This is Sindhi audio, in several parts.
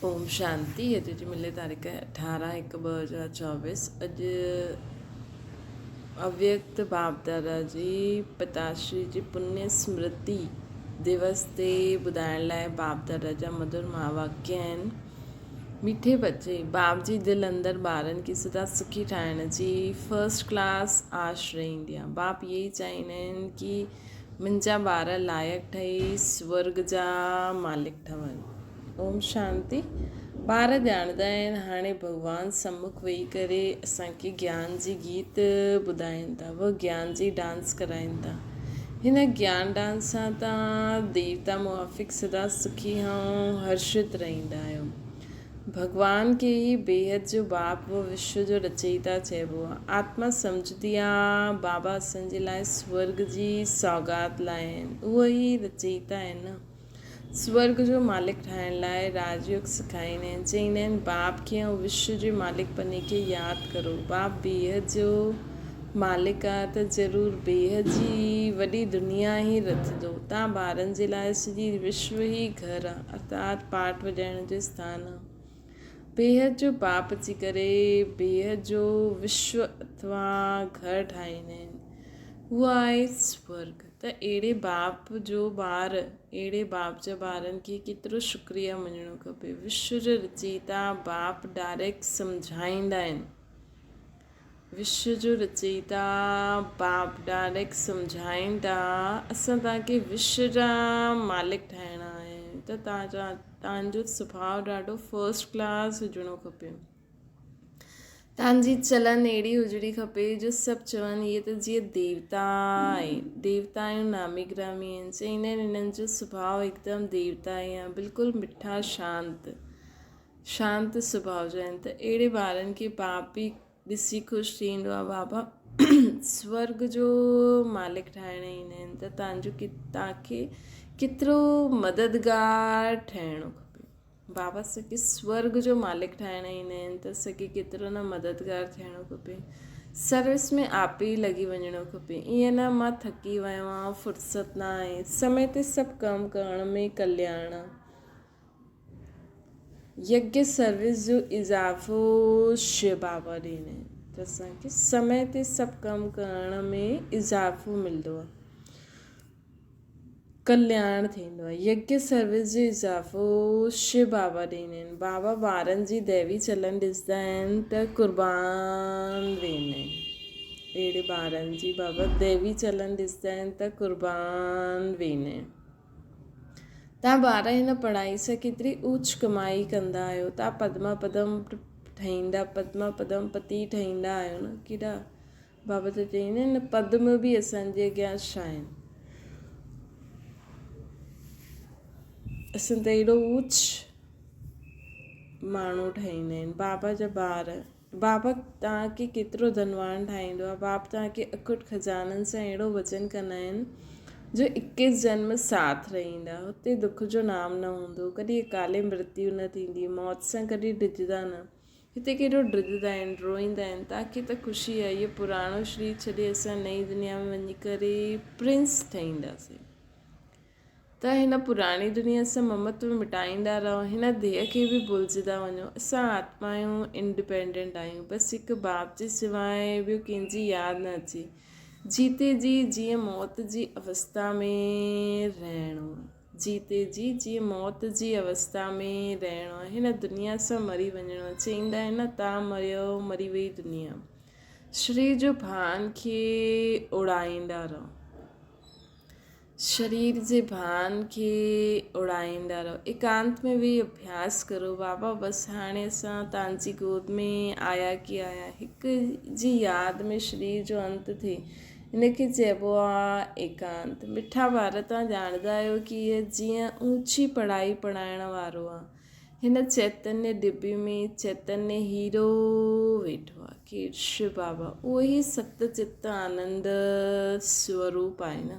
اوم شانتي اڄ جي ملي تاريخ 18 هڪ 2024 اڄ اويڪت باپ دادا جي پتاشري جي پني سمرتي دوس تي ٻڌائڻ لاء باپ دادا جا مڌر مها واڪيه آهن. مٺي بچي باپ جي دل اندر ٻارن کي سدا سکي ٺاهڻ جي فرسٽ ڪلاس آش رهندي آهي. باپ اهي ئي چاهيندا آهن ڪي منهنجا ٻار لائق ٺهي سورڳ جا مالڪ ٺهن. اوم شانتي. ٻار ڄاڻندا آهن هاڻي ڀڳوان سمک ويهي ڪري اسان کي گيان جي گيت ٻڌائين ٿا و گيان جي ڊانس ڪرائين ٿا. هن گيان ڊانس سان توهان ديوتا موافق سدا سکي ۽ هرشت رهندا آهيو. ڀڳوان کي ئي بيحد جو باپ و وشو جو رچئيتا چئبو آهي. آتما سمجهندي آهي بابا اسان جي لاء سورڳ جي سوغات لايا آهن. اهي ئي رچئيتا آهن نه. سورڳ جو مالڪ ٺاهڻ لاء راج يوگ سکائيندا آهن. چئيندا آهن، باپ کي ۽ وشو جي مالڪپني کي ياد ڪرو. باپ بيحد جو مالڪ آ ته ضرور بيحد جي وڏي دنيا ئي رٿندو. تان ٻارن جي لاء سڄي وشو ئي گهر آ، ارٿات پاٺ وڄائڻ جو اسٿان آ. بيحد جو باپ اچي ڪري بيحد جو وشو اٿوا گهر ٺاهيندا آهن. اهو آهي سورڳ. ته اهڙي باپ جو ٻار، اهڙي باپ جا ٻارن کي ڪيترو شڪريه مڃڻو کپي. وشو جو رچيتا باپ ڊائريڪٽ سمجهائيندا آهن. وشو جو رچيتا باپ ڊائريڪٽ سمجهائين ٿا اسان توهان کي وشو جا مالڪ ٺاهڻا آهن ته توهان جو سڀاء ڏاڍو فرسٽ ڪلاس هجڻو کپي. توهان جي چلن اهڙي هجڻي کپي جو سڀ چون اهي ته جيئن ديوتا آهن، ديوتا آهيون نامي گرامي آهن، چئيندا آهن انهن جو سڀاء هڪدم ديوتائي آهي، بلڪل مٺا شانت شانت سڀاء جا آهن ته اهڙي ٻارن کي باپ به ڏسي خوش ٿي ويندو آهي بابا سورڳ جو مالڪ ٺاهڻ ايندا آهن ته توهان جو توهان کي ڪيترو مددگار ٺهڻو کپي. بابا سکي سورڳ جو مالڪ ٺاهڻ ايندا آهن ته سکي ڪيترو نه مددگار ٿيڻو کپي. سروس ۾ آپ ئي لڳي وڃڻو کپي. ائين نه مان ٿڪي ويو آهيان، فرصت نه آهي. سمي تي سڀ ڪم ڪرڻ ۾ ڪلياڻ آهي. يگيه سروس جو اضافو شو بابا ڏيندا آهن ته اسان کي سمي تي سڀ ڪم ڪرڻ ۾ اضافو ملندو آهي. ڪلياڻ ٿيندو آهي. يگيه سروس جو اضافو شو بابا ڏيندا آهن. بابا ٻارن جي ديوي چلن ڏسندا آهن ته قربان ويندا آهن. اهڙي ٻارن جي بابا ديوي چلن ڏسندا آهن ته قربان ويندا آهن. تان ٻار هن پڙهائي سان ڪيتري اوچ ڪمائي ڪندا آهيو. تان پدما پدم ٺهيندا پدما پدم پتي ٺهيندا آهيو نه ڪيڏا بابا ته چئين نه پدم به اسان جي اڳيان ڇا آهن. اسان ته اهڙو اوچ ماڻهو ٺاهيندا آهن. بابا جا ٻار، بابا توهان کي ڪيترو ڌنوان ٺاهيندو آهي. باپ توهان کي اکٽ خزانن سان اهڙو وچن ڪندا آهن جو اڪيس جنم ساٿ رهندا. هتي دک جو نام نه هوندو. ڪڏهن اڪالي مرتيو نه ٿيندي. موت سان ڪڏهن ڊڄندا نه. هتي ڪيڏو ڊڄندا آهن، روئيندا آهن، توهان کي ته خوشي آهي، اهو پراڻو شرير ڇڏي اسان نئين دنيا ۾ وڃي ڪري پرنس ٺهينداسين. ته هن پراڻي دنيا سان ممتو مٽائيندا رهو، هن ديهه کي به ڀلجندا وڃو. اسان آتما آهيون، انڊپينڊنٽ آهيون، بس هڪ باپ جي سواء ٻيو ڪنهن جي ياد نه اچي. جيتي جي جيئن موت جي اوستا ۾ رهڻو. جيتي جي جيئن موت جي اوستا ۾ رهڻو آهي، هن دنيا سان مري وڃڻو آهي. چئيندا آهن نه تان مريو مري وئي دنيا. شرير جو ڀان کي اڙائيندا رهو. شرير جي ڀان کي اڙائيندا رهو. ايڪانت ۾ ويهي اڀياس ڪرو. بابا بس هاڻي اسان تان جي گود ۾ آيا ڪي آيا. هڪ جي ياد ۾ شرير جو انت ٿئي. ان کي چئبو آ ايڪانت. مٺا ٻار توهان ڄاڻندا آهيو ڪي هيء جيئن اوچي پڙهائي پڙهائڻ وارو آ. هن چيتنيه ڊٻي ۾ چيتنيه هيرو ويٺو آ. ڪير؟ شو بابا. اهو ئي ست چت آنند سوروپ آهي نه.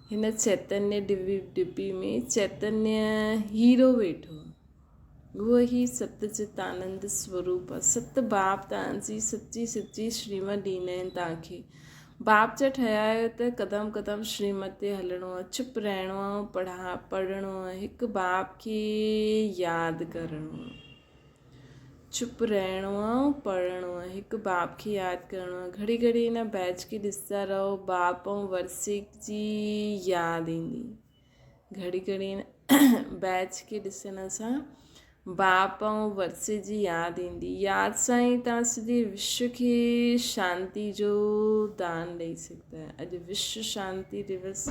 هن چيتنيه ڊٻي ۾ چيتنيه هيرو ويٺو آ. اهو ئي ست چت آنند سوروپ آ. ست باپ توهان جي سچي سچي شريمت ڏيندا آهن توهان کي. باپ جا ٺهيا آهيو ته قدم قدم شريمت تي هلڻو آهي، چپ رهڻو آهي ۽ پڙها پڙهڻو آهي، هڪ باپ کي ياد ڪرڻو آهي. چپ رهڻو آهي ۽ پڙهڻو آهي، هڪ باپ کي ياد ڪرڻو آهي. گهڙي گهڙي هن بيچ کي ڏسندا رهو، باپ ۽ ورثي جي ياد ايندي. گهڙي گهڙي بيچ کي ڏسڻ سان باپ ۽ ورثي جي ياد ايندي. ياد سان ئي توهان سڄي وشو کي شانتي جو دان ڏئي سگهندا آهيو. اڄ وشو شانتي دوس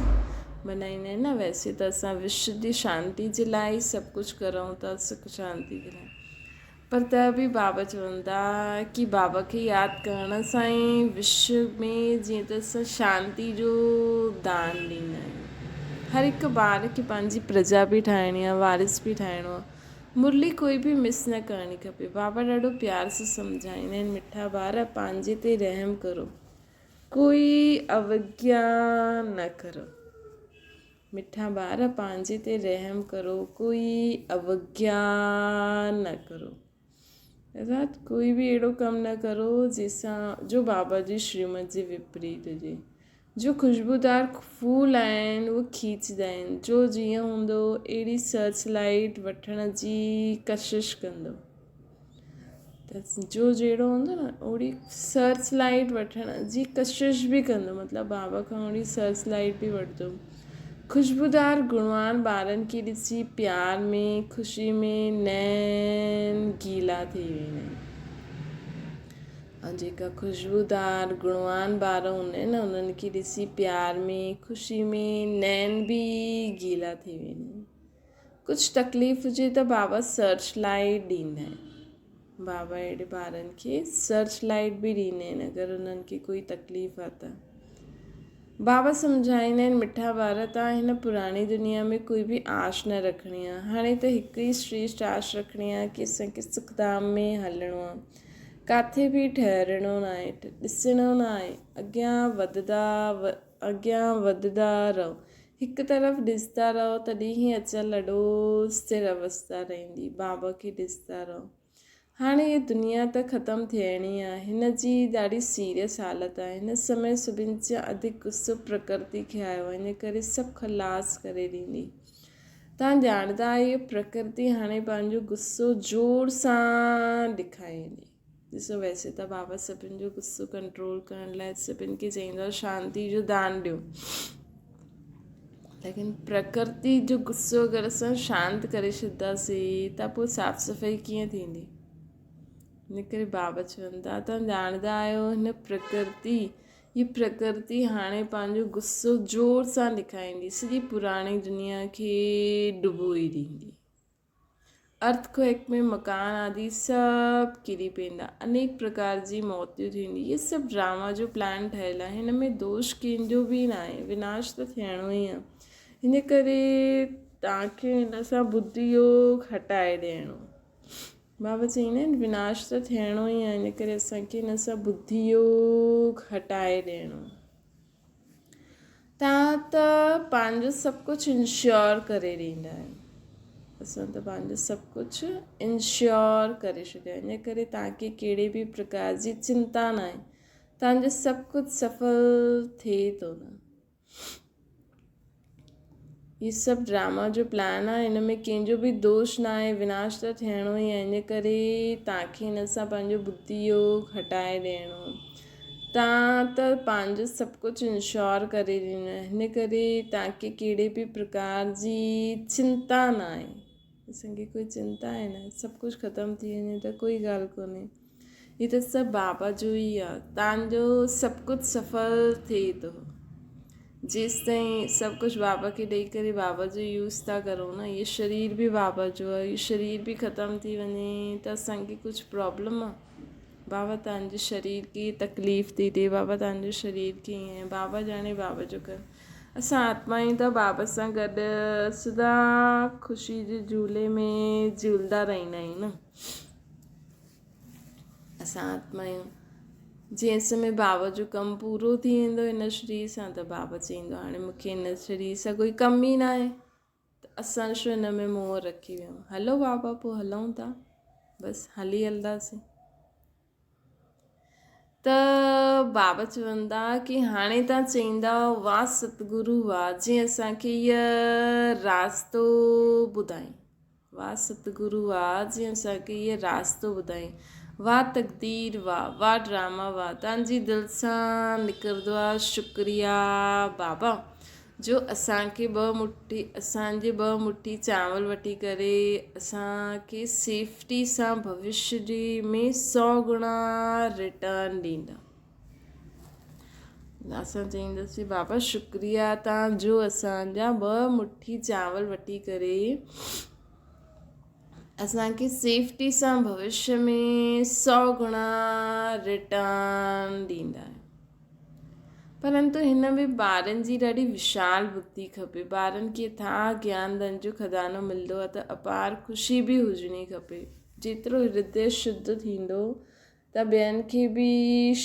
ملهائيندا آهن نه ويسي ته اسان وشو جي شانتي جي لاء ئي سڀ ڪجهه ڪرون ٿا سک شانتي جي لاء پر ته به بابا چون ٿا ڪي بابا کي ياد ڪرڻ سان ئي وشو ۾ جيئن ته اسان شانتي جو دان ڏيندا آهيون. هر هڪ ٻار کي پنهنجي پرجا به ٺاهڻي آهي وارث به ٺاهڻو آهي. مرلي ڪوئي به مس نه ڪرڻي کپي. بابا ڏاڍو پيار سان سمجهائيندا آهن مٺا ٻار پنهنجي تي رحم ڪرو ڪوئي اوگيا نه ڪرو. مٺا ٻار پنهنجي تي رحم ڪرو ڪوئي اوگيا نه ڪرو ارٿات ڪوئي به اهڙو ڪم نه ڪرو جنهن سان جو بابا جي شريمت جي وپريت هجي جو خوشبودار ڦول آهن اهي کيچدا آهن جو جيئن هوندو اهڙي سرچ لائيٽ وٺڻ جي ڪشش ڪندو ته جو جهڙو هوندو نه اوڙي سرچ لائيٽ وٺڻ جي ڪشش به ڪندو مطلب بابا کان اوڙي سرچ لائيٽ به وٺندو خوشبودار گڻوان ٻارن کي ڏسي پيار ۾ خوشي ۾ نين گيلا ٿي ويندا آهن ۽ جيڪا خوشبودار گڻوان ٻار هوندا آهن نه انهن کي ڏسي پيار ۾ خوشي ۾ نين به گيلا ٿي ويندا آهن ڪجهه تڪليف هجي ته بابا سرچ لائيٽ ڏيندا آهن. بابا اهڙي ٻارن کي سرچ لائيٽ به ڏيندا آهن اگر انهن کي ڪوئي تڪليف آهي ته. بابا سمجهائيندا آهن مٺا ٻار توهان هن پراڻي دنيا ۾ ڪوئي به آش نه رکڻي آهي. هاڻي ته هڪ ئي شريشٽ آش رکڻي آهي ڪي اسان کي سک ڌام ۾ هلڻو آهي. ڪاٿي به ٺهرڻو ناهي، ڏسڻو ناهي، اڳيان وڌندا اڳيان وڌندا رهو. هڪ طرف ڏسندا رهو تڏهن هي اچل لڏو سر اوستا رهندي. بابا کي ڏسندا رهو. هاڻي هي دنيا ته ختم ٿيڻي آهي. هن جي ڏاڍي سيريس حالت آهي. هن سمي سڀن جا اڌڪ غصو پرڪرتي کي آيو آهي. ان ڪري سڀ خلاص ڪري ڏيندي. توهان ڄاڻندا آهيو پرڪرتي هاڻي پنهنجو غصو زور سان ڏکائيندي. ڏسو ويسي ته بابا سڀن جو غصو ڪنٽرول ڪرڻ لاء سڀن کي چئيندو آهي شانتي جو دان ڏيو ليڪن پرڪرتي جو غصو اگر اسان شانت ڪري ڇڏنداسين ته پوء صاف صفائي ڪيئن ٿيندي ان ڪري بابا چون ٿا توهان ڄاڻندا آهيو هن پرڪرتي هي پرڪرتي هاڻي پنهنجو غصو زور سان ڏکائيندي سڄي پراڻي دنيا کي ڊبوئي ڏيندي ارٿ ڪوئڪ ۾ مڪان آدي سڀ ڪري پيندا، انيڪ پرڪار جي موتيون ٿيندي، هي سڀ ڊراما جو پلان ٺهيل آهي، هن ۾ دوش ڪنهن جو به ناهي، وناش ته ٿيڻو ئي آهي، ان ڪري توهان کي هن سان ٻڌي يوگ هٽائي ڏيڻو. بابا چئيندا آهن وناش ته ٿيڻو ئي آهي، ان ڪري اسان کي هن سان ٻڌي يوگ هٽائي ڏيڻو. توهان ته پنهنجو سڀ ڪجهه انشور ڪري ڏيندا آهيو. اسان ته پنهنجو سڀ ڪجهه انشور ڪري ڇڏيو آهي ان ڪري توهان کي ڪهڙي به پرڪار جي چنتا نه آهي. توهان جو سڀ ڪجهه سڦل ٿئي ٿو نه. هي سڀ ڊراما جو پلان آهي هن ۾ ڪنهن جو به دوش نه آهي وناش ته ٿيڻو ئي آهي ان ڪري توهان کي هن سان پنهنجو ٻڌي يوگ هٽائي ڏيڻو توهان ته پنهنجو سڀ ڪجهه انشور ڪري ڏنو آهي هن ڪري توهان کي ڪهڙي به پرڪار جي چنتا نه آهي اسان کي ڪوئي چنتا آهي نه سڀ ڪجهه ختم ٿي وڃي ته ڪوئي ڳالهه ڪونهي هي ته سڀ بابا جو ئي آ. تان جو سڀ ڪجهه سڦل ٿئي ٿو. جيستائين سڀ ڪجهه بابا کي ڏئي ڪري بابا جو يوز ٿا ڪرون نه هي شرير به بابا جو آ هي شرير به ختم ٿي وڃي ته اسان کي ڪجهه پرابلم آ بابا تان جي شرير کي تڪليف ٿي ٿئي بابا تان جو شرير کي ائين بابا ڄاڻي بابا جو ڪر اسان آتما آهيون ته بابا سان گڏ سدا خوشي جي جهولي ۾ جهولدا رهندا آهيون نه. اسان آتما آهيون. جنهن سمي بابا جو ڪم پورو ٿي ويندو هن شرير سان ته بابا چئيندو هاڻي مون کي هن شرير سان ڪوئي ڪم ئي ناهي ته اسان ڇو هن ۾ موهه رکي ويون هلو بابا پوء هلون ٿا بس هلي هلنداسين. ته بابا چوندا ڪي هاڻي تان چئيندا واه ستگرو واه جنهن اسان کي هيء راستو ٻڌائين واه ستگرو واه جنهن اسان کي هيء راستو ٻڌائين واه تقدير واه واه ڊراما واه تان جي دل سان نڪرندو آ شڪريا بابا جو اسان کي ٻه مٺي اسان جي ٻه مٺي چانول وٺي ڪري اسان کي سيفٽي سان ڀوشيه جي ۾ سو گڻا ريٽرن ڏيندا. اسان چئينداسين بابا شڪريا تان جو اسان جا ٻه مٺي چانول وٺي ڪري اسان کي سيفٽي سان ڀوشيه ۾ سو گڻا ريٽرن ڏيندا. پرنتو هن ۾ ٻارن جي ڏاڍي وشال ٻڌي کپي. ٻارن کي اٿاهه گيان ڌن جو خزانو ملندو آهي ته اپار خوشي به هجڻي کپي. جيترو هردي شڌ ٿيندو ته ٻين کي به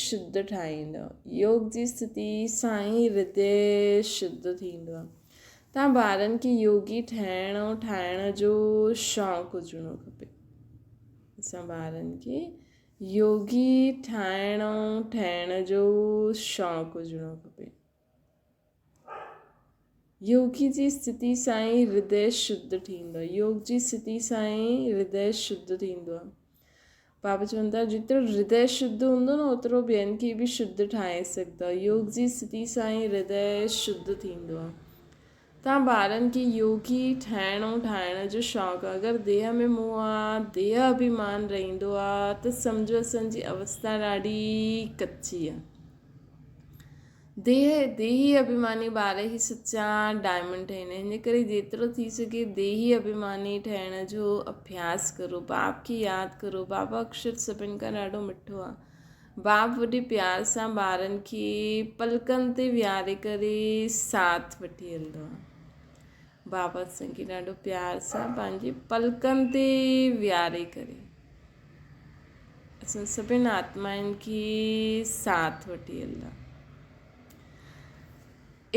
شڌ ٺاهيندو. يوگ جي اسٿتي سان ئي هردي شڌ ٿيندو آهي. تان ٻارن کي يوگي ٺهڻ ۽ ٺاهڻ جو شوق هجڻو کپي. اسان ٻارن کي يوگي ٺاهڻ ۽ ٺهڻ جو شوق هجڻو کپي. يوگي جي اسٿتي سان ئي هردي شڌ ٿيندو آهي. يوگ جي اسٿتي سان ئي هردي شڌ ٿيندو آهي. بابا چون ٿا جيترو هردي شڌ هوندو نه اوترو ٻين کي به شڌ ٺاهي سگهندو. يوگ جي اسٿتي سان ئي هردي شڌ ٿيندو آهي. تان ٻارن کي يوگي ٺهڻ ۽ ٺاهڻ جو شوق آ. اگر ديهه ۾ موهه آ، ديهه اڀيمان رهندو آ ته سمجهو اسان جي اوستا ڏاڍي ڪچي آ. ديهه، ديهي اڀيماني ٻار ئي سچا ڊائمنڊ ٺهيندا آهن. ان ڪري جيترو ٿي سگهي ديهي اڀيماني ٺهڻ جو اڀياس ڪرو. باپ کي ياد ڪرو. بابا اڪشر سڀن کان ڏاڍو مٺو آ. باپ وڏي پيار سان ٻارن کي پلڪن تي ويهاري ڪري ساٿ وٺي هلندو آهي. باپ اسان کي ڏاڍو پيار سان پنهنجي پلڪن تي ويهاري ڪري اسان سڀن آتمائن کي ساٿ وٺي هلندا.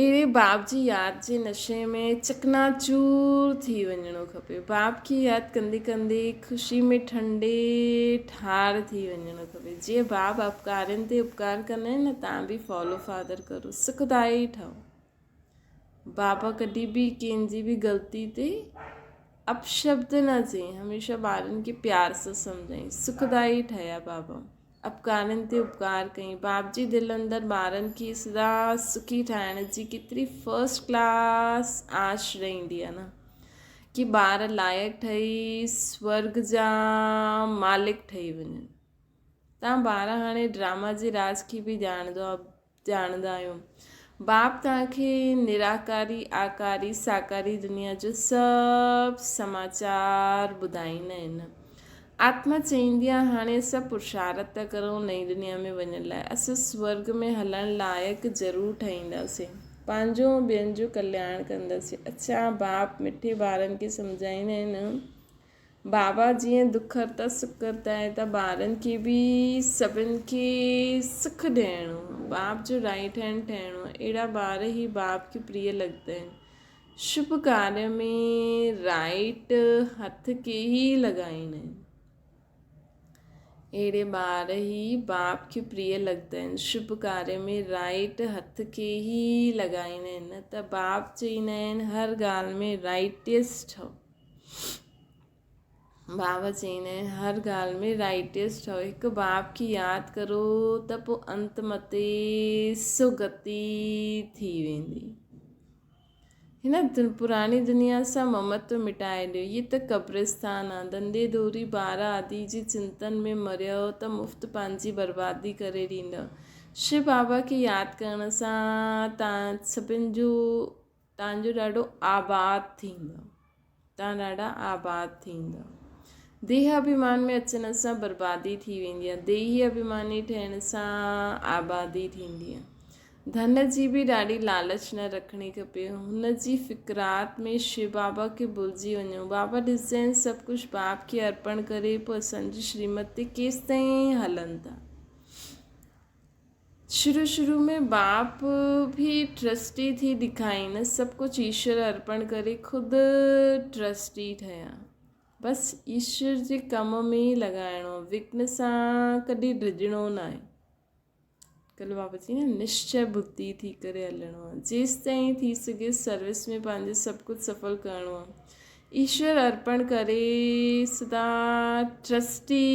اهڙي باپ جي ياد جي نشي ۾ چڪناچور ٿي وڃڻو کپي. باپ کي ياد ڪندي ڪندي خوشي ۾ ٺنڊي ٺار ٿي وڃڻو کپي. جيئن باپ اپڪارين تي اپڪار ڪندا آهن نه تان به فالو فادر ڪرو. سکدائي ٺهو. بابا ڪڏهن به ڪنهن جي به غلطي تي اپشبد نه چئي. هميشه ٻارن کي پيار سان سمجهائين. سکدائي ٺهيا بابا. اپڪارن تي اپڪار ڪيائين. باپ جي دل اندر ٻارن کي سدا سکي ٺاهڻ جي ڪيتري فرسٽ ڪلاس آش رهندي آهي نه ڪي ٻار لائق ٺهي سورگ جا مالڪ ٺهي وڃن. تان ٻار هاڻي ڊراما جي راز کي به ڄاڻندو ڄاڻندا آهيو. باپ توهان کي نراڪاري، آڪاري، ساڪاري دنيا جو سڀ سماچار ٻڌائيندا آهن. آتما چئيندي آهي، هاڻي اسان پرشارٿ ٿا ڪرون نئين دنيا ۾ وڃڻ لاء. اسان سورڳ ۾ هلڻ لائق ضرور ٺهينداسين. پنهنجو ۽ ٻين جو ڪلياڻ ڪنداسين. اڇا باپ مٺي ٻارن کي سمجهائيندا آهن. بابا جيئن دکرتا سکرتا آهي ته ٻارن کي به سڀن کي سک ڏيڻو باپ جو رائيٽ هينڊ ٺهڻو اهڙا ٻار ئي باپ کي پريه لڳندا آهن شڀ ڪاريه ۾ رائيٽ هٿ کي ئي لڳائيندا آهن اهڙي ٻار ئي باپ کي پريه لڳندا آهن شڀ ڪاريه ۾ رائيٽ هٿ کي ئي لڳائيندا آهن نه ته باپ چئيندا آهن هر ڳالهه ۾ رائيٽيسٽ ٺهو بابا چئيندا آهن هر ڳالهه ۾ رائيٽيسٽ ٺهو هڪ باب کي ياد ڪرو ته پوء انت متي سگتي ٿي ويندي. هن پراڻي دنيا سان ممتو مٽائي ڏيو. هي ته قبرستان آ. ڌنڌي ڌوري ٻار آدي جي چنتن ۾ مريو ته مفت پنهنجي بربادي ڪري ڏيندؤ. شو بابا کي ياد ڪرڻ سان تان سڀن جو تان جو ڏاڍو آباد ٿيندو. تان ڏاڍا آباد ٿيندؤ. ديهه اڀيمان ۾ اچڻ سان بربادي ٿي ويندي آهي. ديهي اڀيماني ٺهڻ سان آبادي ٿيندي آهي. ڌن جي به ڏاڍي لالچ نه رکڻي کپي. هن جي فڪرات ۾ شو بابا کي ڀلجي وڃو. بابا ڏسجانء سڀ ڪجهه باپ کي ارپڻ ڪري پوء اسان جي شريمت تي ڪيستائين هلن ٿا. شروع شروع ۾ باپ به ٽرسٽي ٿي ڏکائين، سڀ ڪجهه ايشور ارپڻ ڪري خود ٽرسٽي ٺهيا. بس ايشور جي ڪم ۾ ئي لڳائڻو، وگهن سان ڪڏهن ڊڄڻو ناهي. اڄڪلهه بابا چئي نه نشچي ٻڌي ٿي ڪري هلڻو آهي. جيستائين ٿي سگهي سروس ۾ پنهنجو سڀ ڪجهه سڦل ڪرڻو آهي. ايشور ارپڻ ڪري سدا ٽرسٽي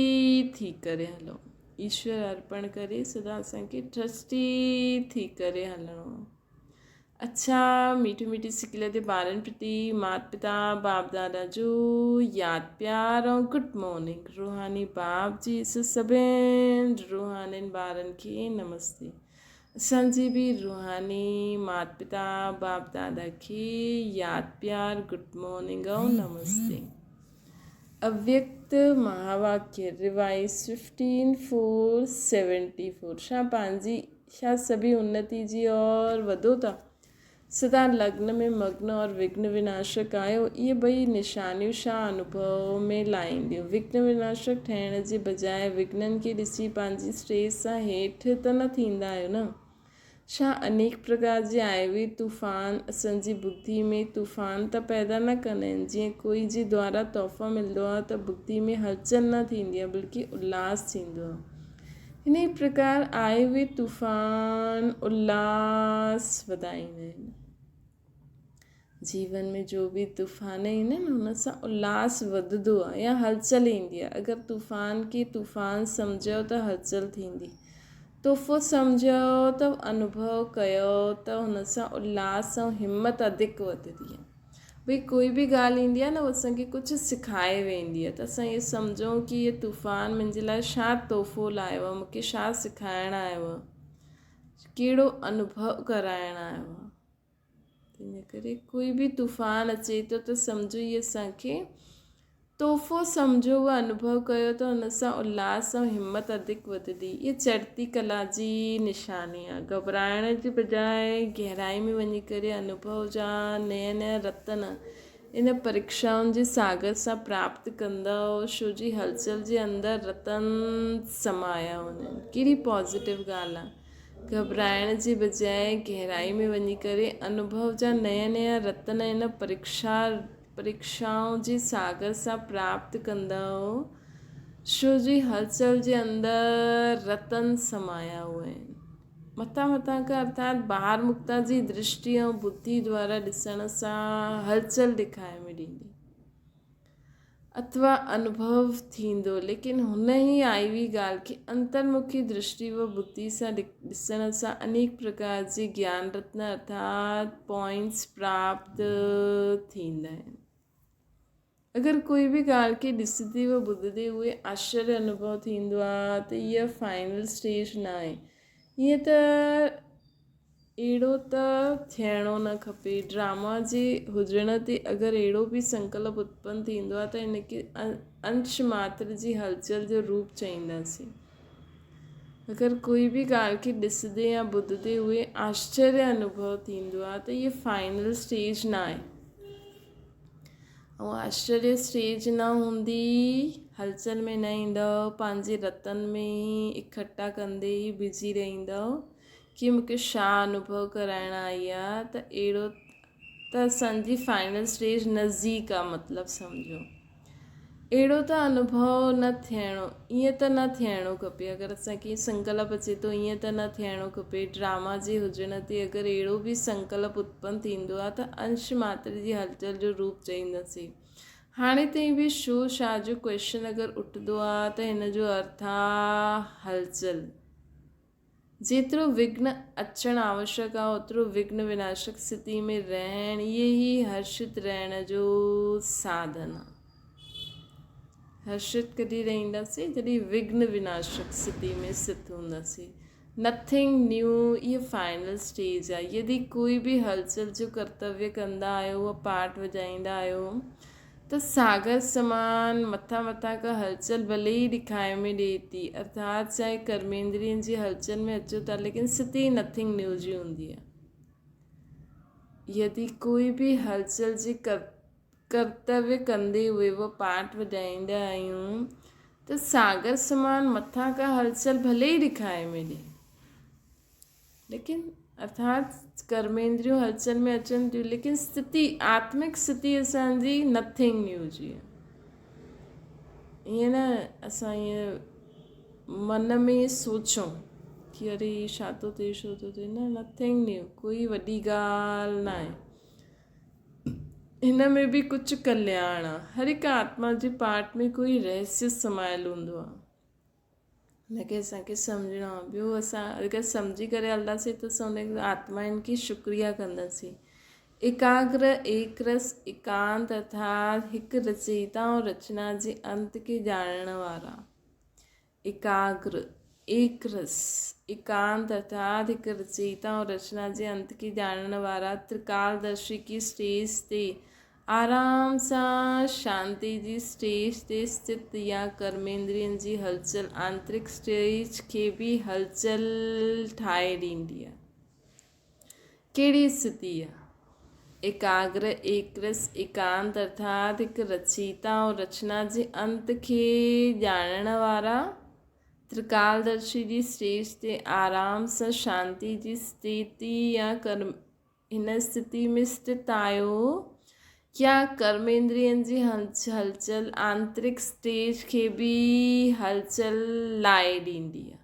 ٿي ڪري هلو. ايشور ارپڻ ڪري سدا اسان کي ٽرسٽي ٿي ڪري هلڻو آهي. اڇا ميٺي ميٺي سڪيلڌي تي ٻارن پرتي مات پتا باپ دادا جو ياد پيار ۽ گڊ مارننگ روحاني باپ جي سڀين روحانين ٻارن کي نمستي اسان جي به روحاني مات پتا باپ دادا کي ياد پيار گڊ مارننگ ۽ نمستي. اويڪت مهاواڪيه ريوائز 15474 شا پنهنجي شا سڀي انتي جي اور وڌو ٿا سدا لگن ۾ مگن اور وگن وناشڪ آهيو اهي ٻئي نشانيون شا انوڀو ۾ لاهينديون وگن وناشڪ ٺهڻ جي بجاء وگنن کي ڏسي پنهنجي اسٽيج سان هيٺ ته نه ٿيندا آهيو نه؟ ڇا انيڪ پرڪار جي آئي طوفان اسان جي ٻڌي ۾ طوفان ته پيدا نه ڪندا آهن، جيئن ڪوئي جي دوارا تحفا ملندو آهي ته ٻڌي ۾ هلچل نه ٿيندي آهي بلڪه الاس ٿيندو آهي. انهي پرڪار آئي طوفان الاس وڌائيندا آهن. جيون ۾ جو به طوفان ايندا آهن ان سان الاس وڌندو آهي يا هلچل ايندي آهي اگر طوفان کي طوفان سمجهيو ته هلچل ٿيندي تحفو سمجهيو ته انوڀو ڪيو ته هن سان الاس ۽ همت اڌڪ وڌندي آهي ڀئي ڪوئي به ڳالهه ايندي آهي نه هو اسان کي ڪجهه سکائي ويندي آهي ته اسان اهو سمجهون ڪي اهو طوفان منهنجي لاء ڇا تحفو لايو آهي مون کي ڇا سکائڻ آيو آهي ڪهڙو انوڀو ڪرائڻ آيو آهي تنهن ڪري ڪوئي به طوفان اچي ٿو ته سمجهو هي اسان کي تحفو سمجهو و انوڀو ڪيو ته ان سان الاس ۽ همت اڌڪ وڌندي. اها چڙهتي ڪلا جي نشاني آهي. گهٻرائڻ جي بجاء گهرائي ۾ وڃي ڪري انوڀو جا نيا نيا رتن ان پريڪشائن جي ساگر سان پراپت ڪندؤ ڇو جي هلچل جي اندر رتن سمايا هوندا آهن. ڪهڙي پازيٽو ڳالهه آهي. گهٻرائڻ جي بجاء گهرائي ۾ وڃي ڪري انوڀو جا نيا نيا رتن ان پريڪشا پريڪشائن جي ساگر سان پراپت ڪندؤ، ڇو جي هلچل جي اندر رتن سمايا هئا آهن. مٿان مٿان کان ارٿات ٻاهر مڪتا جي درشٽي ۽ ٻڌي دوارا ڏسڻ سان هلچل ڏکائي ۾ ڏيندي. اٿوا انوڀو ٿيندو، ليڪن هن ئي آئي ڳالهه کي انترمکي درشٽي و ٻڌي سان ڏسڻ سان انيڪ پرڪار جي گيان رتن ارٿات پوائنٽس پراپت ٿيندا آهن. اگر ڪوئي به ڳالهه کي ڏسندي و ٻڌندي اهي آشچريه انوڀو ٿيندو آهي ته اها فائنل اسٽيج ناهي. ائين ته اهڙو ته ٿيڻو نه کپي. ڊراما جي هجڻ تي اگر اهڙو به سنڪلپ اتپن ٿيندو آهي ته ان کي انش ماتر جي هلچل جو روپ چئينداسين. اگر ڪوئي به ڳالهه کي ڏسندي يا ٻڌندي اهي آشچريه انوڀو ٿيندو آهي ته اهي فائنل اسٽيج نه آهي. ۽ آشچريه اسٽيج نه هوندي هلچل ۾ نه ايندؤ پنهنجي رتن ۾ ئي اڪٺا ڪندي ئي بزي رهندؤ. ڪي مون کي ڇا انوڀو ڪرائڻ آئي آ ته اهڙو ته اسان جي فائنل اسٽيج نزديڪ آ مطلب سمجهو اهڙو ته انوڀو نه ٿيڻو ائين ته نه ٿيڻو کپي اگر اسان کي سنڪلپ اچي ٿو ائين ته نه ٿيڻو کپي ڊراما جي هجڻ تي اگر اهڙو به سنڪلپ اتپن ٿيندو آ ته انش ماتر جي هلچل جو روپ چئينداسين هاڻي تائين به شو شا جو ڪوئسچن اگر اٺندو آ ته هن جو ارٿ آ هلچل. جيترو وگهن اچڻ آوشڪ آهي اوترو وگهن وناشڪ سٿي ۾ رهڻ اهي ئي هرشت رهڻ جو ساڌن آهي. هرشت ڪڏهن رهنداسين جڏهن وگهن وناشڪ سٿي ۾ سٿ هونداسين. نٿنگ نيو اهي فائنل اسٽيج آهي. يدي ڪوئي به هلچل جو ڪرتويه ڪندا آهيو و پاٺ وڄائيندا آهيو ته ساگر سمان مٿان مٿان ڪا هلچل ڀلي ئي ڏکائي ۾ ڏئي ٿي، ارٿات چاهي ڪرميندرين جي هلچل ۾ اچو ٿا ليڪن ستي نٿنگ نيو جي هوندي آهي. يدي ڪوئي به هلچل جي ڪرتويه ڪندي هئي و پاٺ وڄائيندا آهيون ته ساگر سمان مٿان ڪا هلچل ڀلي ئي ڏکائي ۾ ڏئي. ليڪن ارٿات ڪرميندريون هلچل ۾ اچن ٿيون ليڪن اسٿتي آتمڪ اسٿتي اسان جي نٿنگ نيو جي ائين نه اسان ائين من ۾ سوچون ڪي اري ڇا ٿو ٿئي ڇو ٿو ٿئي نه نٿنگ نيو ڪوئي وڏي ڳالهه ناهي هن ۾ به ڪجهه ڪلياڻ آ هر هڪ آتما جي پارٽ ۾ ڪوئي رهسيه سمايل هوندو آ هن کي اسان کي سمجهڻو آ ٻيو اسان اگر سمجهي ڪري هلنداسين ته اسان ان آتمائن کي شڪريا ڪنداسين ايڪاگر ايڪ رس ايڪانت ارٿات هڪ رچيتا ۽ رچنا جي انت کي ڄاڻڻ وارا ايڪاگر، ايڪ رس، ايڪانت ارٿات هڪ رچيتا ۽ رچنا جي انت کي ڄاڻڻ وارا ترڪالدرشي ڪي اسٽيج تي آرام سان شانتي جي اسٽيج تي اسٿت يا ڪرميندرين جي هلچل آنترڪ اسٽيج کي به هلچل ٺاهي ڏيندي آهي. ڪهڙي اسٿتي آهي؟ ايڪاگر، ايڪرس، ايڪانت ارٿات هڪ رچيتا ۽ رچنا جي انت کي ڄاڻڻ وارا، ترڪالدرشي جي اسٽيج تي آرام سان شانتي جي اسٿتي يا ڪرم هن اسٿتي ۾ اسٿت آهيو يا ڪرميندرين جي هلچل آنترڪ اسٽيج کي به هلچل لائي ڏيندي آهي.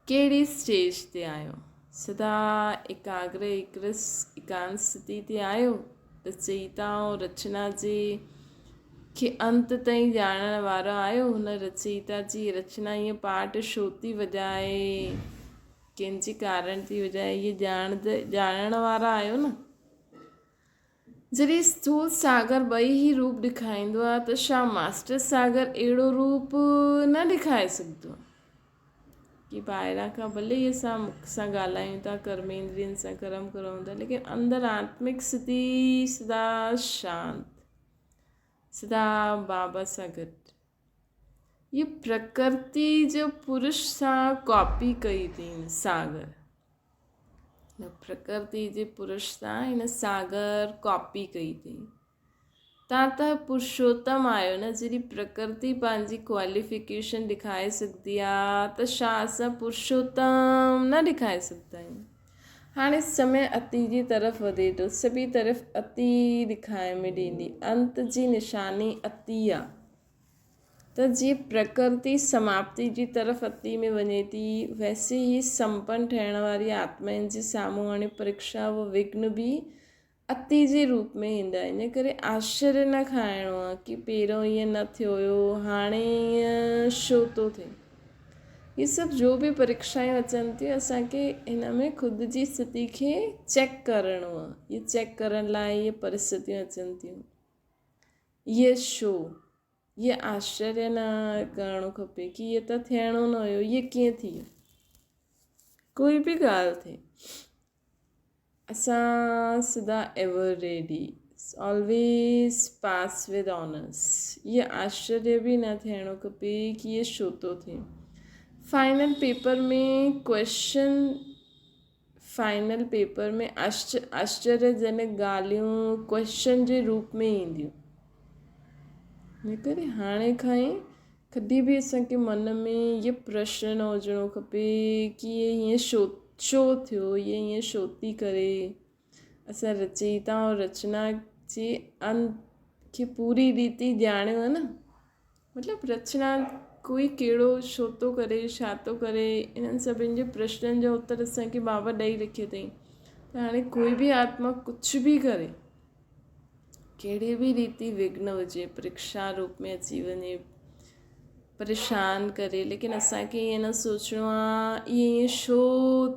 ڪهڙي اسٽيج تي آهيو؟ سدا ايڪاگر ايڪرس ايڪانت اسٿتي تي آهيو؟ رچيتا ۽ رچنا جي کي انت تائين ڄاڻڻ وارا آهيو؟ هن رچيتا جي رچنا ائين پاٽ ڇو ٿي وڄائي؟ ڪنهن جي ڪارڻ ٿي وڄائي؟ اهي ڄاڻڻ وارا آهيو نه؟ جڏهن اسٿول ساگر ٻئي هي روپ ڏيکاريندو آهي ته ڇا ماسٽر ساگر اهڙو روپ نه ڏيکاري سگهندو آهي؟ ڪي ٻاهران کان ڀلي ئي اسان مک سان ڳالهايون ٿا ڪرميندرين سان ڪرم ڪرون ٿا ليڪن اندر آتمڪ سٿي سدا شانت سدا بابا سان گڏ هي پرڪرتي جو پرش سان ڪاپي ڪئي اٿئي ساگر هن پرڪرتي جي پرش سان هن ساگر ڪاپي ڪئي اٿئي. تان ته پرشوتم آيو نه جڏهن پرڪرتي پنهنجي ڪواليفڪيشن ڏيکاري سگهندي آ ته ڇا اسان پرشوتم نه ڏيکاري سگهندا آهيون. هاڻي سمي اتي جي طرف وڌي ٿو سڀي طرف اتي ڏيکائي ۾ ڏيندي انت جي نشاني اتي آ. ته جيئن پرڪرتي سماپتي جي طرف اتي ۾ وڃي ٿي، ويسي ئي سمپن ٺهڻ واري آتمائن جي سامهون هاڻي پريکشا و وگهن به اتي جي روپ ۾ ايندا. ان ڪري آشچريه نه کائڻو آهي ڪي پهريون ائين نه ٿيو هيو، هاڻي ائين ڇو ٿو ٿئي. هي سڀ جو به پريکشائون اچن ٿيون اسان کي هن ۾ خود جي اسٿتي کي چيڪ ڪرڻو آهي. هي چيڪ ڪرڻ لاء اهي پرسٿتيون اچن ٿيون. اهي ڇو؟ اهي آشچريه نه ڪرڻو کپي ڪي اهي ته ٿيڻو نه هيو اهي ڪيئن ٿي ويو؟ ڪوئي به ڳالهه ٿئي اسان سدا ever ready always pass with honours اهي آشچريه به نه ٿيڻو کپي ڪي اهي ڇو ٿو ٿئي final paper ۾ question final paper ۾ آشچريه Janak ڳالهيون ڪوئسچن جي روپ ۾ اينديون. ان ڪري هاڻي کان ئي ڪڏهن به اسان کي من ۾ اهو پرشن نه هجڻو کپي ڪي اهي هيئن ڇو ڇو ٿيو اهي هيئن ڇو ٿي ڪري اسان رچيتا ۽ رچنا جي انت کي پوري ريتي ڄاڻيو آهي نه مطلب رچنا ڪوئي ڪهڙو ڇو ٿو ڪري ڇا ٿو ڪري انهن سڀني جي پرشنن جو اتر اسان کي بابا ڏئي رکيو اٿئي ته هاڻي ڪوئي به آتما ڪجهه به ڪري ڪهڙي به ريتي وگهن هجي پريکشا روپ ۾ اچي وڃي پريشان ڪري ليڪن اسان کي ائين نه سوچڻو آهي اهي ائين ڇو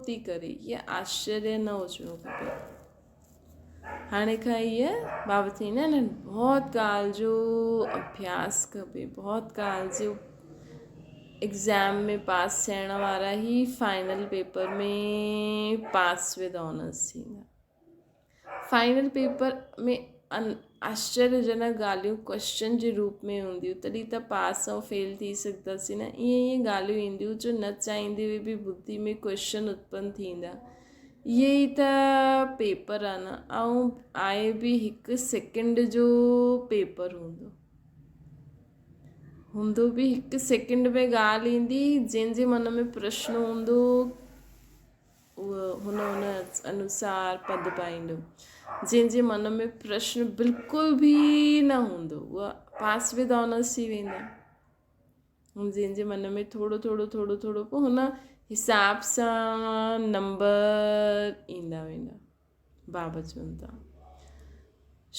ٿي ڪري اهي آشچريه نه هجڻو کپي هاڻي کان هيء بابت ٿيندا آهن بهت ڪال جو اڀياس کپي بهت ڪال جو ايگزام ۾ پاس ٿيڻ وارا هي final paper ۾ pass with honours ٿيندا فائنل پيپر ۾ آشچريه جنڪ ڳالهيون ڪوئسچن جي روپ ۾ هونديون تڏهن ته پاس ۽ فيل ٿي سگهنداسين نه ائين ائين ڳالهيون اينديون جو نه چاهيندي به ٻڌي ۾ ڪوئسچن اتپن ٿيندا اهي ئي ته پيپر آ نه ۽ آهي به هڪ سيڪنڊ جو پيپر هوندو هوندو به هڪ سيڪنڊ ۾ ڳالهه ايندي جنهن جي من ۾ پرشن هوندو اهو هن ان انوسار پد پائيندو جنهن جي من ۾ پرشن بلڪل به نه هوندو اها پاس ود آنرس ٿي ويندا. جنهن جي من ۾ ٿورو ٿورو ٿورو ٿورو پوء هن حساب سان نمبر ايندا ويندا. بابا چون ٿا.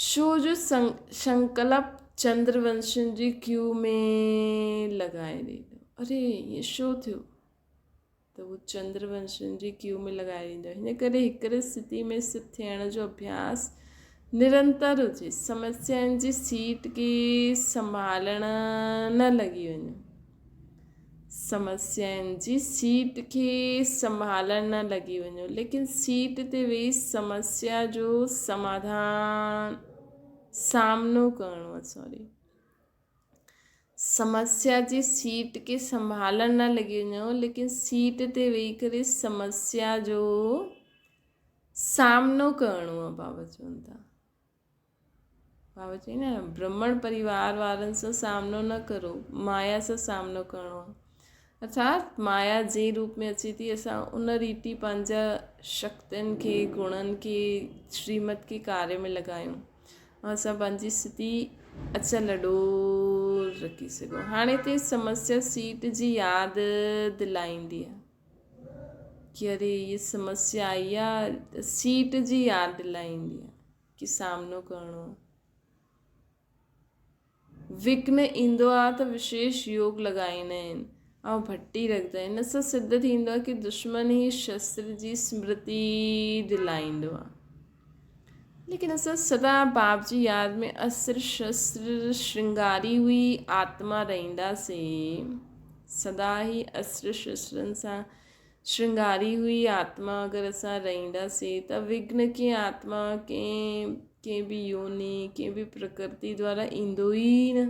شو جو سنڪلپ چندر ونشين جي ڪيو ۾ لڳائي ڏيندو. اري ائين شو ٿيو؟ ته هو چندر ونشين جي ڪيو ۾ لڳائي ڏيندو. هن ڪري هڪڙي اسٿتي ۾ اسٿت ٿيڻ جو اڀياس نرنتر هجي. سمسيائن جي سيٽ کي سنڀالڻ نه لڳي وڃو. سمسيائن جي سيٽ کي سنڀالڻ نه لڳي وڃو ليڪن سيٽ تي ويهي سمسيا جو سماڌان سامنو ڪرڻو آهي سوري سمسيا جي سيٽ کي سنڀالڻ نه لڳي وڃو ليڪن سيٽ تي ويهي ڪري سمسيا جو سامنو ڪرڻو آهي بابا چون ٿا. بابا چئي نه برهمڻ پريوار وارن سان سامنو نه ڪرو مايا سان سامنو ڪرڻو آهي ارٿات مايا جنهن روپ ۾ اچي ٿي اسان ان ريتي پنهنجا شڪتين کي گڻن کي شريمت کي ڪاري ۾ لڳايون ۽ اسان پنهنجي اسٿتي اچل اڏول رکي سگهون هاڻي هتي سمسيا سيٽ جي ياد دلائيندي آهي ڪي اري هي سمسيا آئي آهي سيٽ جي ياد دلائيندي آهي کي سامنو ڪرڻو آهي. وگهن ايندو آهي ته وشيش يوگ لڳائيندا آهن ۽ ڀٽي رکندا آهن. ان سان سڌ ٿيندو آهي ڪي دشمن هي شستر جي سمرتي دلائيندو آهي. ليڪن اسان سدا باپ جي ياد ۾ استر شستر شرنگاري هئي آتما رهنداسين. سدا هي استر شسترن سان شرنگاري هئي آتما اگر اسان رهنداسين ته وگهن ڪنهن آتما ڪنهن ڪنهن به يوني ڪنهن به پرڪرتي دوارا ايندو ئي نه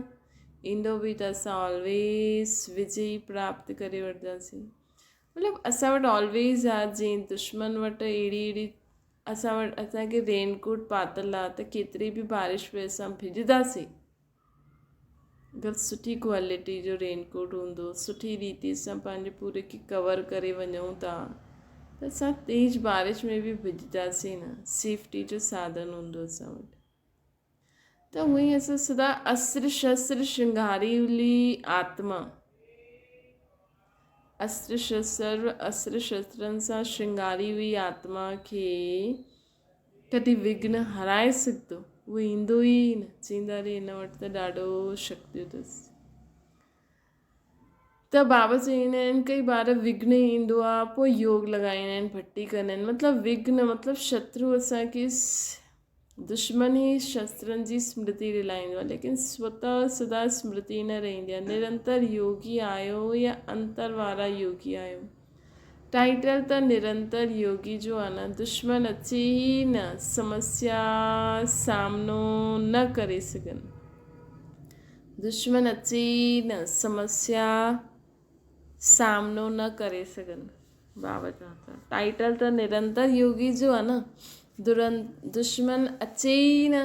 ايندو به ته اسان آلويز وجي پراپت ڪري وٺنداسين مطلب اسان وٽ آلويز آ جيئن دشمن وٽ اهڙي اهڙي اسان وٽ اسانکي رين ڪوٽ پاتل آ ته ڪيتري به بارش پئي اسان ڀڄنداسين اگر سٺي ڪوالٽي جو رين ڪوٽ هوندو سٺي ريتي سان پنهنجي پوري کي ڪور ڪري وڃون ٿا ته اسان تيز بارش ۾ به ڀڄنداسين نه سيفٽي جو ساڌن هوندو اسان وٽ ته هونئن ئي اسان سدا استر شستر شرنگاريلي آتما استر شستر استر شسترن سان شرنگاري هئي آتما کي ڪڏهن وگهن هرائي سگهندو؟ اهو ايندو ئي نه. چئيندا ري هن وٽ ته ڏاڍو شڪتيون اٿس. ته بابا چئيندا آهن ڪئي بار وگهن ايندو آ پوء يوگ لڳائيندا آهن ڀٽي ڪندا آهن مطلب وگهن مطلب شترو اسان کي دشمن ئي شسترن جي سمرتي رلائيندو آهي ليڪن سوتا سدا سمرتي نه رهندي آهي نرنتر يوگي آهيو يا انتر وارا يوگي آهيو ٽائيٽل ته نرنتر يوگي جو آ نه دشمن اچي ئي نه سمسيا سامنو نه ڪري سگهن دشمن اچي ئي نه سمسيا سامنو نه ڪري سگهن بابا چون ٿا ٽائيٽل ته نرنتر يوگي جو آ نه دشمن اچي ئي نه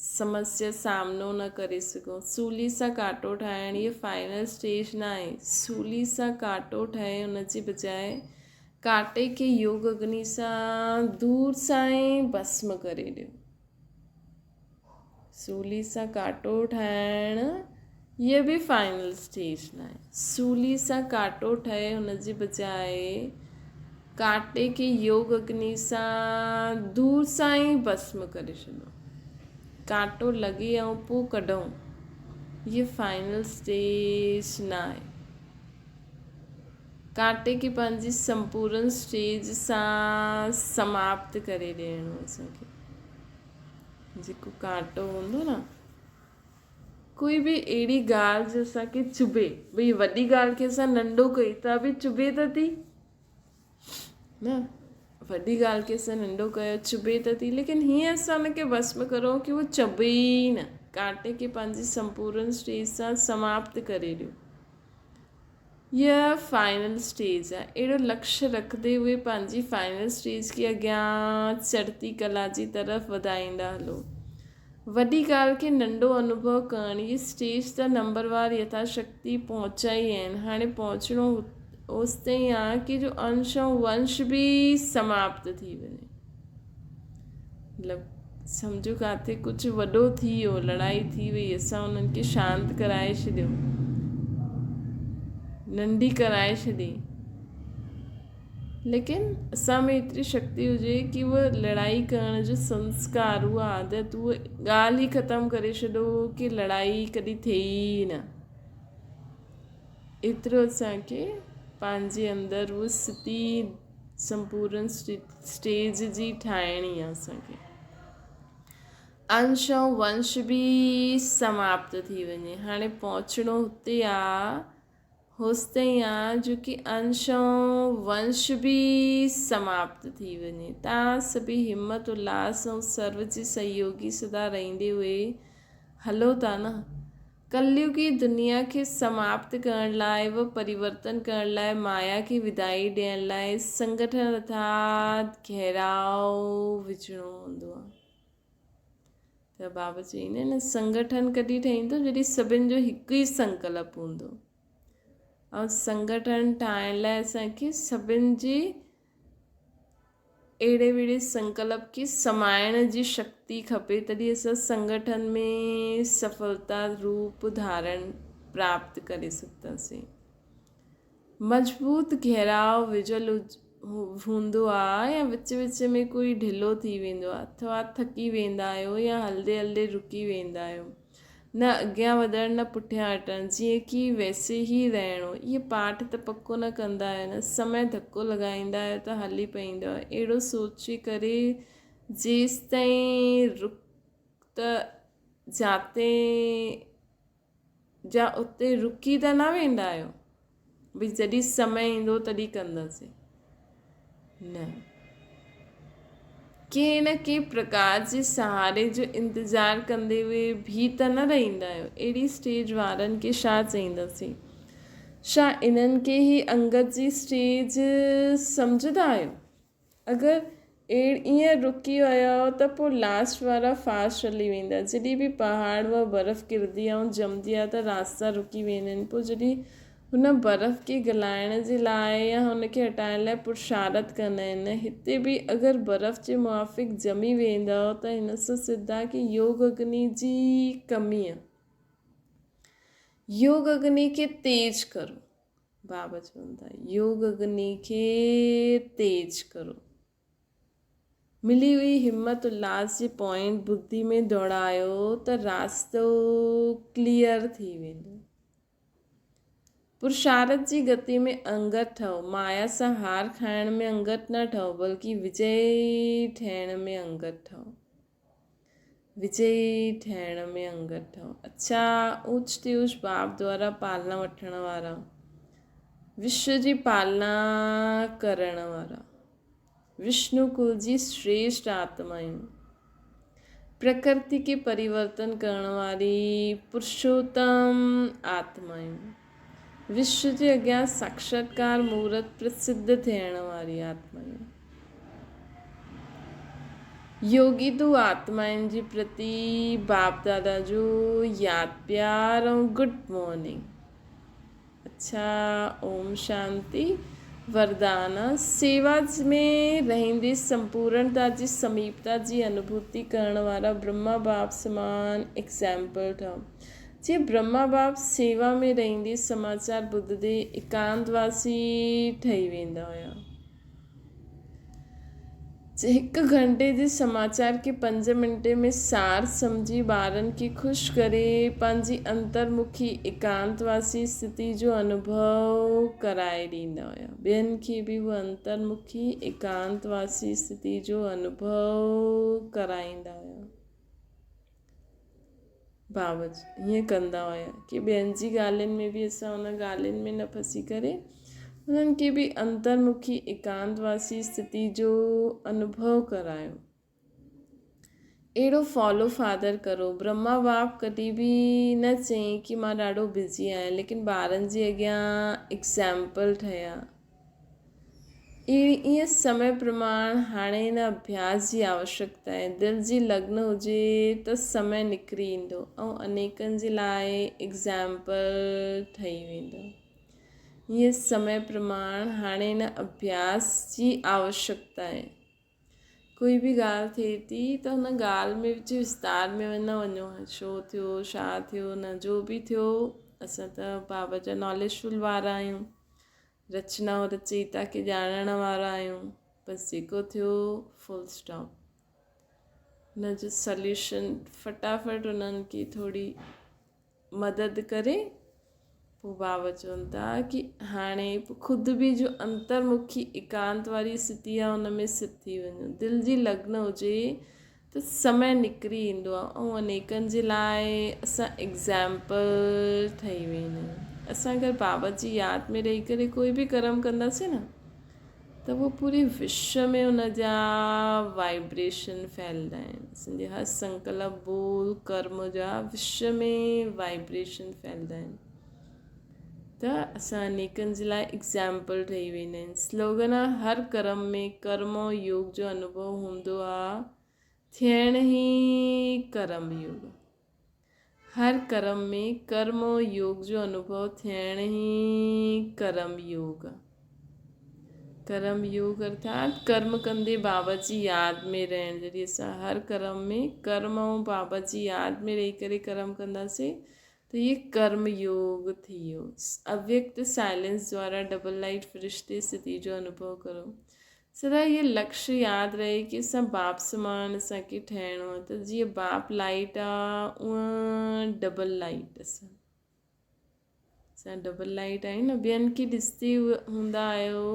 سمسيا سامنو نه ڪري سگهون. سولي سان ڪاٽو ٺاهڻ هيء فائنل اسٽيج نه آهي. سولي سان ڪاٽو ٺهي ان جي بجاء ڪاٽي کي يوگ اگني سان دور سان ئي ڀسم ڪري ڏيو. سولي سان ڪاٽو ٺاهڻ هيء به فائنل اسٽيج نه آهي. سولي سان ڪاٽو ٺهي ان جي بجاء ڪاٽي کي يوگ اگني سان دور سان ئي ڀسم ڪري ڇڏيو. ڪاٽو لڳي ۽ پوء ڪڍون. هيء فائنل اسٽيج نه آهي. ڪاٽي کي پنهنجي سمپورن اسٽيج سان سماپت ڪري ڏيڻو اسان کي. جيڪو ڪانٽو هوندو نه. ڪوئي به اهڙي ڳالهه جو اسان کي چڀي، ڀئي وڏي ڳالهه کي اسان ننڍو ڪئي ته به چڀي ته ٿي نه وڏي ڳالهه کي اسان ننڍو ڪيو چڀي ته ٿي ليڪن هيئن اسان ان کي ڀسم ڪرون ڪي هو چڀي ئي نه ڪانٽي کي پنهنجي سمپورن اسٽيج سان سماپت ڪري ڏيو هيء فائنل اسٽيج آهي اهڙو لڪش رکندي اهي پنهنجي فائنل اسٽيج کي اڳيان چڙهتي ڪلا جي طرف وڌائيندا هلو. وڏي ڳالهه کي ننڍو انوڀو ڪرڻ هي اسٽيج ته نمبروار يٿا شڪتي پهچائي آهن هاڻي پهچڻو اوستائين آهي ڪي جو انش ۽ ونش به سماپت ٿي وڃي. مطلب سمجهو ڪاٿي ڪجهه وڏو ٿي ويو لڙائي ٿي وئي اسان انهن کي شانت ڪرائي ڇڏيو ننڍي ڪرائي ڇڏي. ليڪن اسان ۾ ايتري شڪتي هجي ڪي اها لڙائي ڪرڻ جو سنسڪار اها عادت اها ڳالهه ئي ختم ڪري ڇڏو ڪي لڙائي ڪڏهن ٿئي ئي نه. ايترو اسان کي پنهنجي اندر اها ستي سمپورن اسٽيج جي ٺاهڻي آهي اسان کي. انش ۽ ونش به سماپت ٿي وڃي. هاڻي پهچڻو هتي آ هوستائين آ جو ڪي انش ۽ ونش به سماپت ٿي وڃي. تان سڀئي همت، الاس ۽ سرو جي سهيوگي سدا رهندي هئي هلو ٿا نه. ڪليوگي دنيا کي سماپت ڪرڻ لاء و پريورتن ڪرڻ لاء مايا کي ودائي ڏيڻ لاء سنگٺن ارٿات گهيراء وجهڻو هوندو آ. ته بابا چئيندا آهن سنگٺن ڪڏهن ٺهيندو جڏهن سڀن جو هڪ ئي سنڪلپ هوندو ۽ سنگٺن ٺاهڻ لاء اسانکي سڀن جي اهڙي وڙي سنڪلپ کي سمائڻ جي شڪتي کپي تڏهن اسان سنگٺن ۾ سڦلتا روپ ڌارڻ پراپت ڪري سگهنداسين. مضبوط گهيراء وجهيل هوندو آ يا وچ وچ ۾ ڪوئي ڍلو ٿي ويندو آ اٿوا ٿڪي ويندا آهيو يا هلندي هلندي رڪي ويندا آهيو نه اڳيان وڌڻ نه پٺيان هٽڻ جيئن ڪي ويسي ئي رهڻو اهي پاٺ ته پڪو نه ڪندا آهيو نه سمي ڌڪو لڳائيندا آهيو ته هلي پئيندا آهيو اهڙو سوچي ڪري جيستائين رڪ ته جاتي جا اتي رڪي ته نه ويندا آهيو ڀئي جڏهن سمي ايندو تڏهن ڪنداسين نه ڪنهن نه ڪنهن پرڪار جي سهاري جو انتظار ڪندي اهي به ته نه رهندا آهيو اهڙي اسٽيج وارن کي ڇا چئينداسين ڇا انهن کي هي انگت جي اسٽيج سمجهندا آهيو اگر ائين رڪي ويا ته پوء لاسٽ وارا فاسٽ هلي ويندا. جڏهن به پهاڙ و برف ڪرندي ۽ ڄمندي آهي ته راستا رڪي ويندا آهن. پوء جڏهن هن برف کي گلائڻ جي لاء يا هن کي هٽائڻ لاء پرشارت ڪندا آهن. هتي به اگر برف جي موافق ڄمي ويندؤ ته هن سان سڌ آهي ڪي يوگ اگني جي ڪمي آهي. يوگ اگني کي تيز ڪرو. بابا چون ٿا يوگ اگني کي تيز ڪرو. ملي هئي همت الهاس جي پوائنٽ ٻڌي ۾ ڊوڙايو ته راستو ڪليئر ٿي ويندو. پرشارت جي گتي ۾ انگت ٺهو، مايا سان هار کائڻ ۾ انگت نه ٺهو بلڪه وجئي ٺهڻ ۾ انگت ٺهو. وجئي ٺهڻ ۾ انگت ٺهو. اڇا اوچ تي اوچ باپ دوارا پالنا وٺڻ وارا، وشو جي پالنا ڪرڻ وارا، وشنو ڪل جي شريشٽ آتمائون، پرڪرتي کي پريورتن ڪرڻ واري پرشوتم آتمائون، وشو جي اڳيان ساڪشاتڪار مورت پرسڌ ٿيڻ واري آتمائون. يوگي تون آتمائن جي پرتي باپ دادا جو ياد پيار ۽ گڊ مارننگ. اڇا اوم شانتي وردان سيوا ۾ رهندي سمپورڻتا جي سميپتا جي انوڀوتي ڪرڻ وارا برهما باپ سمان ايگزامپل ٺهو جيئن برهما باپ سيوا ۾ رهندي سماچار ٻڌندي ايڪانت واسي ٺهي ويندا هيا. هڪ گهنٽي جي سماچار کي پنج منٽي ۾ سار سمجهي ٻارن کي خوش ڪري پنهنجي انترمکي ايڪانتواسي اسٿتي جو انوڀو ڪرائي ڏيندا هيا. ٻين کي به هو انترمکي ايڪانتواسي اسٿتي جو انوڀو ڪرائيندا هيا. باوجود ائين ڪندا هيا ڪي ٻين جي ڳالهين ۾ به اسان ان ڳالهين ۾ نه ڦسي ڪري انهن کي به انترمکي ايڪانتواسي اسٿتي جو انوڀو ڪرايو. اهڙو فالو فادر ڪرو. برهما باپ ڪڏهن به نه چئين ڪي مان ڏاڍو بزي آهيان ليڪن ٻارن جي اڳيان ايگزامپل ٺهيا. ائين سمي پرماڻ هاڻي هن اڀياس جي آوشڪتا آهي. دل جي لگن هجي ته سمي نڪري ايندو ۽ انيڪن جي لاء ايگزامپل ٺهي ويندو. ائين سمي پرماڻ هاڻي هن اڀياس جي آوشڪتا آهي. ڪوئي به ڳالهه ٿئي ٿي ته ان ڳالهه ۾ وچ وستار ۾ نه وڃو ڇو ٿيو ڇا ٿيو نه جو به ٿيو. اسان ته بابا جا ناليجفل وارا آهيون، رچنا ۽ رچيتا کي ڄاڻڻ وارا آهيون. بس جيڪو ٿيو فل اسٽاپ. ان جو سليوشن فٽافٽ انهن کي ٿوري مدد ڪري پوء بابا چون ٿا ڪي هاڻي خود به جو انترمکي ايڪانت واري اسٿتي آهي ان ۾ سٿ ٿي وڃو. دل جي لگن هجي ته سمي نڪري ايندو آهي ۽ انيڪن جي لاء اسان ايگزامپل ٺهي ويندا آهيون. اسان اگر بابا جي ياد ۾ رهي ڪري ڪوئي به ڪرم ڪنداسين نه ته اهو پوري وشو ۾ ان جا وائبريشن ڦهلدا آهن. اسان جي هر سنڪلپ، ٻول، ڪرم جا وشو ۾ وائبريشن ڦهلدا آهن ته اسان انيڪن جي لاء ايگزامپل ٺهي ويندا آهن. سلوگن آ هر ڪرم ۾ ڪرم يوگ جو انوڀو هوندو آ، ٿيڻ ئي ڪرم يوگ. هر ڪرم ۾ ڪرم يوگ جو انوڀو ٿيڻ ئي ڪرم يوگ آ. ڪرم يوگ ارٿات ڪرم ڪندي بابا جي ياد ۾ رهڻ. جڏهن اسان هر ڪرم ۾ ڪرم ۽ بابا جي ياد ۾ رهي ڪري ڪرم ڪنداسين ته هي ڪرم يوگ ٿي ويو. اويڪت سائلنس دوارا ڊبل لائيٽ فرشتي اسٿتي جو انوڀو ڪرو. سدا هيء لڪش ياد رهي ڪي اسان باپ سمان اسان کي ٺهڻو آ ته جيئن باپ لائيٽ آ اونئن ڊبل لائيٽ اسان اسان ڊبل لائيٽ آهيون نه ٻين کي ڏسندي هوندا آهيو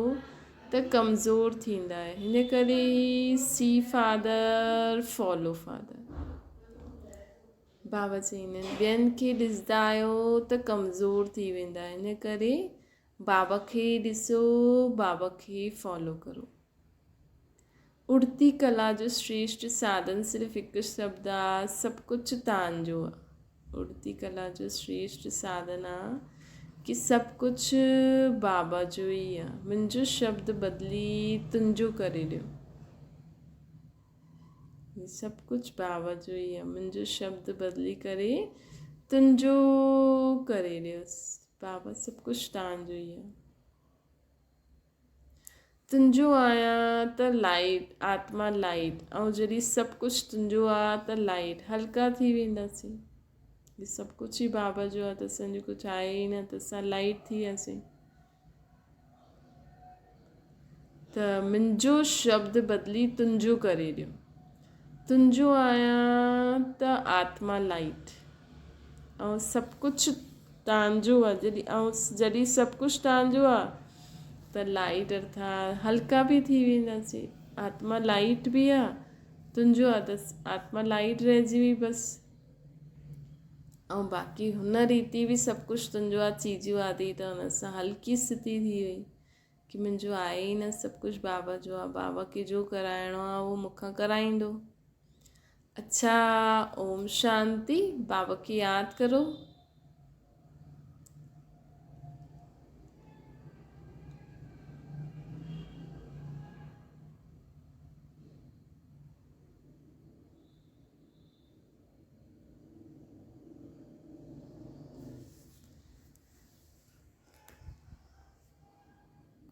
ته ڪمزور ٿيندا آهيو هن ڪري هي سي فادر فالو فادر بابا چئيندا آهن ٻين کي ڏسندا آهيو ته ڪمزور ٿي ويندا آهيو هن ڪري بابا کي ڏسو، بابا کي فالو ڪرو. اڙتي ڪلا جو شريشٽ ساڌن صرف هڪ شبد آ، سڀ ڪجهه تان جو آ. اڙتي ڪلا جو شريشٽ ساڌن آ ڪي سڀ ڪجهه بابا جو ئي آ. منهنجو شبد بدلي تنهنجو ڪري ڏيو. هي سڀ ڪجهه بابا جو ئي آ. منهنجو شبد بدلي ڪري تنهنجو ڪري ڏيوس. بابا سڀ ڪجهه توهان جو ئي آهي. تنهنجو آهيان ته لائيٽ، آتما لائيٽ، ۽ جڏهن سڀ ڪجهه تنهنجو آ ته لائيٽ، هلڪا ٿي وينداسين. جي سڀ ڪجهه ئي بابا جو آ ته اسان جو ڪجهه آهي ئي نه ته اسان لائيٽ ٿي وياسين. ته منهنجو شبد بدلي تنهنجو ڪري ڏيو. تنهنجو آهيان ته آتما لائيٽ ۽ سڀ ڪجهه تنهنجو آ جڏهن ۽ جڏهن سڀ ڪجهه تنهنجو آ ته لائيٽ ارٿات هلڪا به ٿي وينداسين. آتما لائيٽ به آ تنهنجو آ ته آتما لائيٽ رهجي وئي بس. ۽ باقي هن ريتي به سڀ ڪجهه تنهنجو آ چيزون آدي ته هن سان هلڪي اسٿتي ٿي وئي ڪي منهنجو آهي ئي نه سڀ ڪجهه بابا جو آ بابا کي جو ڪرائڻو آ اهو مون کان ڪرائيندو. اڇا اوم شانتي بابا کي ياد ڪرو.